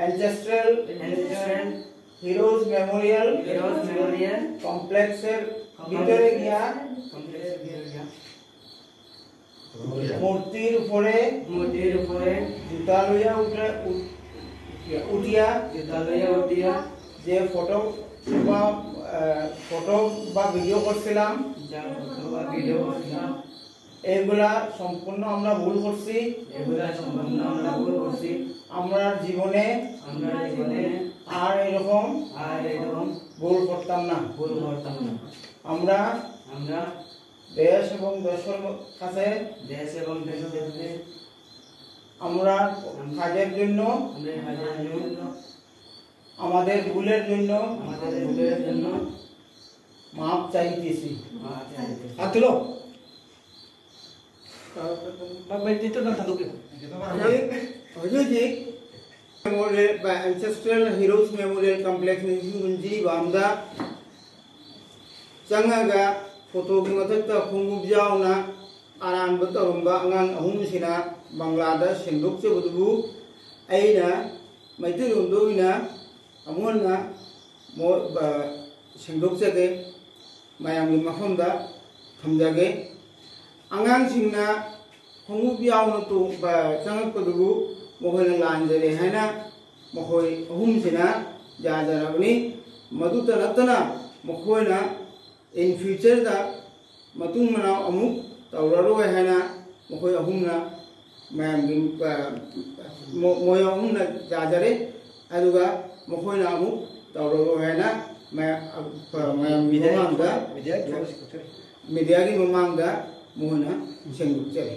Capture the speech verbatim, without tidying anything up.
Ancestral Ancestral Heroes Memorial Heroes Memorial Complex এর ভিতরে গিয়া Complex এর ভিতরে গিয়া মূর্তির উপরে মূর্তির উপরে জুতা লইয়া উঠে উঠ- উঠিয়া জুতা লইয়া উঠিয়া যে ফটো বা ফটো বা ভিডিও করছিলাম, যা ফটো বা ভিডিও করছিলাম, এইগুলা সম্পূর্ণ আমরা ভুল করছি। এগুলা সম্পূর্ণ আমরা ভুল করছি। আমরা জীবনে আমরা জীবনে আর এরকম আর এরকম ভুল করতাম না। ভুল করতাম না। আমরা আমরা দেশ এবং দেশের ম- কাছে দেশ এবং দেশের মধ্যে আমরা কাজের জন্য, আমরা কাজের জন্য আমাদের ভুলের জন্য আমাদের ভুলের জন্য মাপ চাইতেছি। মাফ চাইতে হাত তুলো। বা- বা- এই তো না, থাকুক। হুজুরজি, Memorial বা Ancestral Heroes Memorial Complex ꯅꯤꯡꯁꯤꯡ ꯀꯨꯟꯖꯤ ꯕꯥꯝꯗ ꯆꯪꯉꯒ ꯐꯣꯇꯣꯒꯤ ꯃꯊꯛꯇ ꯈꯣꯡꯎꯞ ꯌꯥꯎꯅ ꯑꯔꯥꯟꯕ ꯇꯧꯔꯝꯕ ꯑꯉꯥꯡ ꯑꯍꯨꯝꯁꯤꯅ ꯕꯪꯒ꯭ꯂꯥꯗ ꯁꯦꯡꯗꯣꯛꯆꯕꯗꯨꯕꯨ ꯑꯩꯅ ꯃꯩꯇꯩꯂꯣꯟꯗ ꯑꯣꯏꯅ ꯑꯃꯨꯛ ꯍꯟꯅ ꯃꯣ- ꯕ- ꯁꯦꯡꯗꯣꯛꯆꯒꯦ, ꯃꯌꯥꯝꯒꯤ ꯃꯐꯝꯗ ꯊꯝꯖꯒꯦ꯫ ꯑꯉꯥꯡꯁꯤꯡꯅ ꯈꯣꯡꯎꯞ ꯌꯥꯎꯅ ꯇꯣꯡꯕ ꯆꯪꯉꯛꯄꯗꯨꯕꯨ ꯃꯈꯣꯏꯅ ꯂꯥꯟꯖꯔꯦ ꯍꯥꯏꯅ ꯃꯈꯣꯏ ꯑꯍꯨꯝꯁꯤꯅ ꯌꯥꯖꯔꯕꯅꯤ꯫ ꯃꯗꯨꯇ ꯅꯠꯇꯅ ꯃꯈꯣꯏꯅ in futureꯗ ꯃꯇꯨꯡ ꯃꯅꯥꯎ ꯑꯃꯨꯛ ꯇꯧꯔꯔꯣꯏ ꯍꯥꯏꯅ ꯃꯈꯣꯏ ꯑꯍꯨꯝꯅ ꯃꯌꯥꯝꯒꯤ ꯑ, ꯃꯣ- ꯃꯣꯏ ꯑꯍꯨꯝꯅ ꯌꯥꯖꯔꯦ꯫ ꯑꯗꯨꯒ ꯃꯈꯣꯏꯅ ꯑꯃꯨꯛ ꯇꯧꯔꯔꯣꯏ ꯍꯥꯏꯅ ꯃꯌꯥꯝ ꯑ, ꯃꯌꯥꯝꯒꯤ ꯃꯃꯥꯡꯗ ꯃꯤꯗꯤꯌꯥꯒꯤ ꯊꯕꯛꯁꯤ ꯀꯛꯊꯠꯂꯨ꯫ ꯃꯤꯗꯤꯌꯥꯒꯤ ꯃꯃꯥꯡꯗ ꯃꯈꯣꯏꯅ ꯁꯦꯡꯗꯣꯛꯆꯔꯤ꯫